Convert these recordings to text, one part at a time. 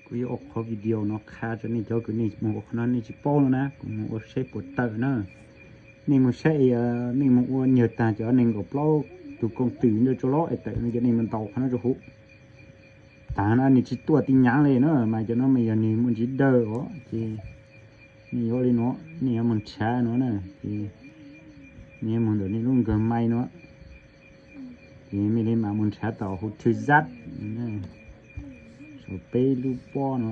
Kuv yuav ua qhov video no qha rau nej cov kws nej mus ua qhov no nej tsis paub no na, kuv mus ua saib puas tawm na. Nej mus saib, nej mus ua nyuag tag cov nees nkaum plaub tus koom tws ntawd rau lawm es tawm no ces nej mus ntaus qhov no rau huv. Tag no nws tsis tuaj tij nyaav li na, mas cov no mas yog nws muaj ntsis dawb os ces nej yuav li no, nej yuav mus nrhav no na, ces nej yuav mus ntawm nej lub nkawg mai no, ces nej li mam mus nrhav tau huv thwj zab, saum peb lub pob no.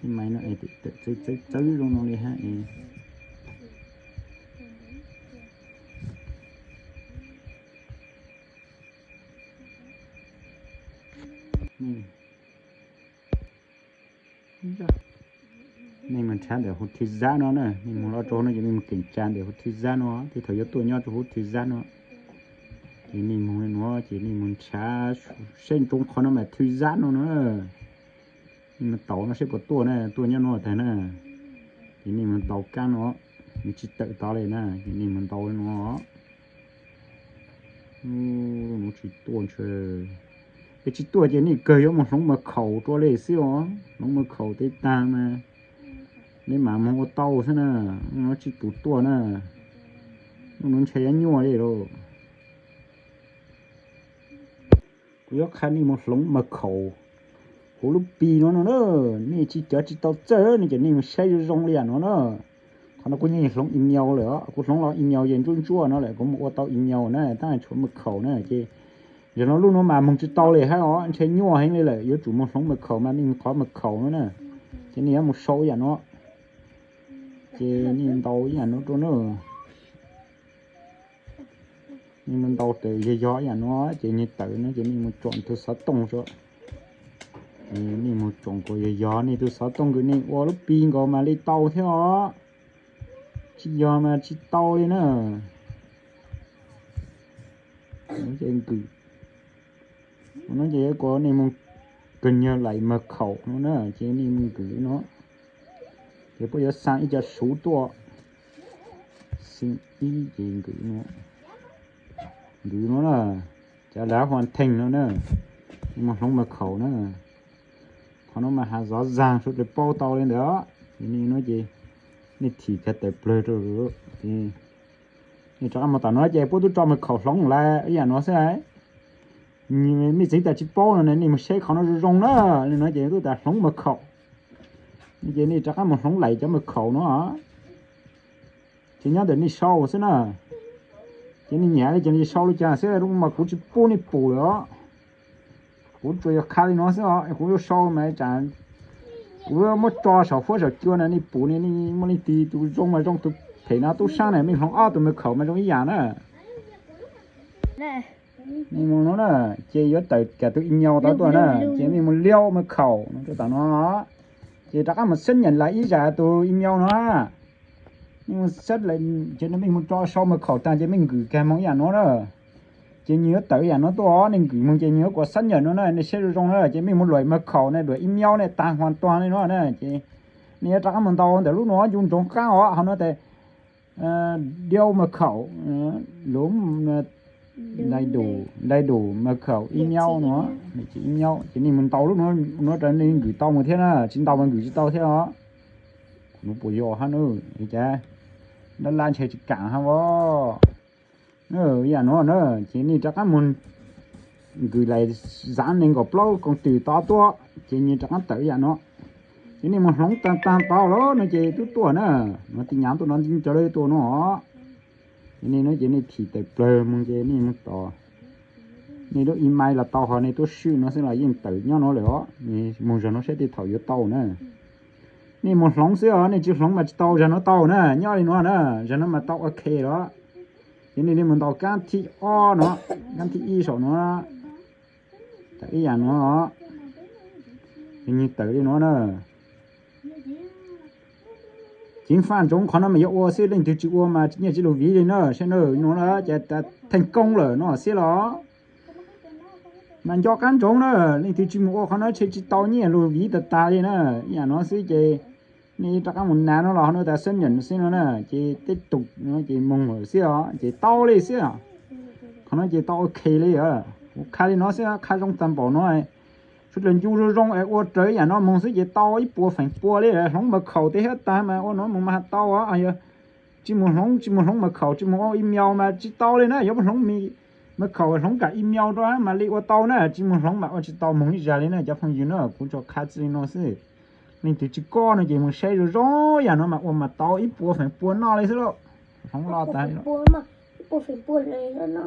Tej mai no es txawv txawv zoo no li hab es. Nej mus nrhav ntawm huv thwj zab no na, nej mus los rau no ces nej mus keem tsa ntawm huv thwj zab no, tej thaum yuav tuaj nyob rau huv thwj zab no. Ces nej mus li no ces nej mus nrhav saib ntsoov qhov no mas thwj zab no na. Nej mus ntaus no saib puas tuaj na, tuaj nyob no tag na. Ces nej mus ntaus kab no, nws tsis tawm tod li na, ces nej mus ntaus li no. Lub no tsis tuaj ntshe, es tsis tuaj ces nej kawg yuav mus hloov mas khaum rua li xwb os, hloov mas khaum tej tag mas nej mam mus ua tau xwb na, lub no tsis pum tuaj na, lub no ntshe yuav nyuaj li lauj. Kuv yuav qha nej mus hloov mas khaum huv lub Pi no no na, nej tsis cov tsis tau txawj no ces nej mus saib zoo zoo li yam no na. Qhov no kuv yeej hloov email lawm os, kuv hloov los email ces ntsuab ntsuab no lawm, kuv mus ua tau email na, tab tshuav mas khaum na ces, yog no lub no mas moog tsis tau li hab os, ntshe nyuaj heev li lawm, yuav tsum mus hloov mas khaum mas nej mus qhov mas khaum no na, ces nej yuav mus sau yam no, ces nej ntaus ib yam no rau na. Nej mus ntaus tawm yog yog ib yam no ces nws tawm no ces nej mus tsom tus xov tooj tso. Nej mus tsom kuas yog yog nej tus xov tooj kws nej ua lub Pi nkaus mas li tau thiab os. Tsis yog mas tsis tau li na. Ces nkws no ces yuav kom nej mus kawg nyuag laim mas khaum no na, ces nej mus nkws no, ces puab yuav xa ib co suv tuaj, xi ib ces nkws no, nkws no na, cov lav hua theej no na, nej mus hloov mas khaum na. Qhov no mas has zov zag suav dlawg paub tau li ntawd, ces nej no ces nej thim kag tawm plawg rau, nej rov qab mus tom no ces puab tub tso mas khaum hloov lawm ib yam no xwb. Nej txeev tas tsis paub no ne, nej mus saib qhov no zoo zoo na, li no ces tub tas hloov mas khaum, ces nej rov qab mus hloov laim cov mas khaum no. Ces nyob ntawm nej sau xwb na, ces nej nyiam li ces nej sau li cas xwb, mas kuv tsis pub nej pum lawm os. Kuv tsuas yog qha li no xwb os, kuv yuav sau mas tsam kuv muab tso saum fuab saum cua na, nej pum nej muaj leej twg tus zoo mas zoo, tus phem no tub sab na, mej hloov ob tug mas khaum mas zoo ib yam na. Nej mus no na, ces yuav tawm kag tus email tod tuaj na, ces nej mus liau mas khaum no rau tom no, ces rov qab mus xab nyam lawm ib zam tus email no. Nej mus xab lawm ces nej mus tso sau mas khaum tag ces mej nkws kag moog ib yam no na. Ces nws yuav tawm ib yam no tuaj, nej nkws moog ces nws yuav kom xab nyam no na, nej saib zoo zoo na, ces mej mus luam mas khaum na, luam email na, tag huas tuag li no na, ces nej yuav rov qab mus ntaus ntawm lub no ncu ntsoov qab os, hauv no tas diau mas khaum, luv dai dum, dai dum mas khaum email no, email ces nej mus ntaus lub no rau nej nkws tau mus thiab na, tsis ntaus mas nkws tsis tau thiab os. Kuv nub puas yog hab nub, li cas dab lab ntshe tsis kaam hab os. Ib yam no na, ces nej rov qab mus nkws laim zav nees nkaum plaub koom twm tod tuaj, ces nws rov qab tawm ib yam no. Ces nej mus hloov taag taag tod lawm no ces tub tuaj na, no tij nyaav tuaj no, cov lawv tuaj no. Ces nej no ces nej thim tawm plawg moog ces nej mus tos. Nej lub email los tau, ho nej tuaj swj no xwb los yeej tawm nyob no lawm os. Moog zaum no saib tej thaum yuav tau na. Nej mus hloov xwb os, nej tsis hloov mas tsis tau, zaum no tau na, nyob li no na, zaum no mas tau ok lawm. Ces nej li mus ntaus kaab thib ob no, kaab thib ib saum no, tawm ib yam no, ces nws tawm li no na. Ceev faj ntsoov qhov no mas yuav ua xwb, leej twg tsis ua mas nyiaj tsis lug viv li na, saib na, no ces theej koob lawm no xwb los. Mas nco qab ntsoov na, leej twg tsis mus ua qhov no ntshe tsis tau nyiaj lug viv tag tag li na. Ib yam no xwb ces nej rov qab mus nav no los ho no tas xab nyam xwb no na, ces teb tus no ces moog lawm xwb os, ces tau li xwb os. Qhov no ces tau ok li os. Kuv qha li no xwb, qha zoo tag npaum no. Suav dlawg ncu zoo zoo es ua raws yam no moog xwb ces tau ib puas feem pua li. Hloov mas khaum tej hab tag mas ua no moog mas has tau. Yog tsis moog hloov, tsis moog hloov mas khaum, tsis moog ua email mas tsis tau li na. Yuav hloov mas khaum, hloov kam email rau mas li ua tau na, tsis moog hloov mas ua tsis tau moog ib zag li na cov phooj ywg na. Kuv tsuas qha txij li no xwb. Leej twg tsis koj no ces moog saib zoo zoo yam no mas ua mas tau ib puas feem pua noj li xwb lauj. Hloov los tas li no.